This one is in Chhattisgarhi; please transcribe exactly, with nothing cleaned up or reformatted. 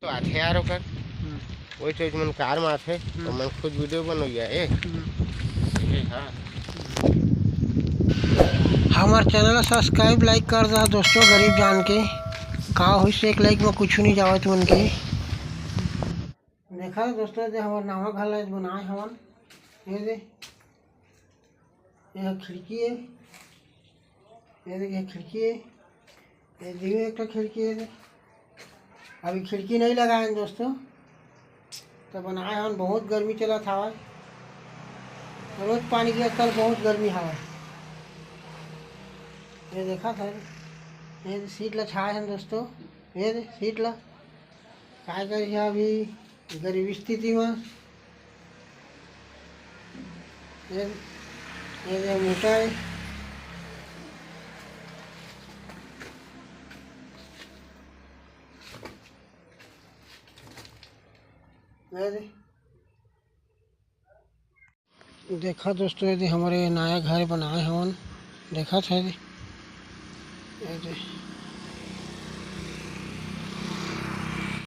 तो आथे यार ओकर। हम्म। वही चीज मन कार में आथे, हम्म। तो मन खुद वीडियो बनोइया, ए। हम्म। ए, हाँ। हमर चैनल ला सब्सक्राइब, लाइक कर दा दोस्तों, गरीब जान के। का होइस एक लाइक में कुछ नहीं जावत मन के। देखा दोस्तों, जे हमर नवा घर ला बनाए हवन, ये दे, ये खिड़की है, ये देखिए खिड़की है, ये देखिए एक ठो खिड़की है। अभी खिड़की नहीं लगाए हैं दोस्तों, तो बनाए हन। बहुत गर्मी चलत हवय, रोज पानी के कल बहुत गर्मी हवय। ये देखा था, ये सीट ला छाए हैं दोस्तों, ये सीट ला काय करिए अभी गरीब स्थिति में। ये, ये जो मोटा है, ये दे। देखा दोस्तों, ये दे हमरे नया घर बनाए हवन, देखा था ये दे, ये दे।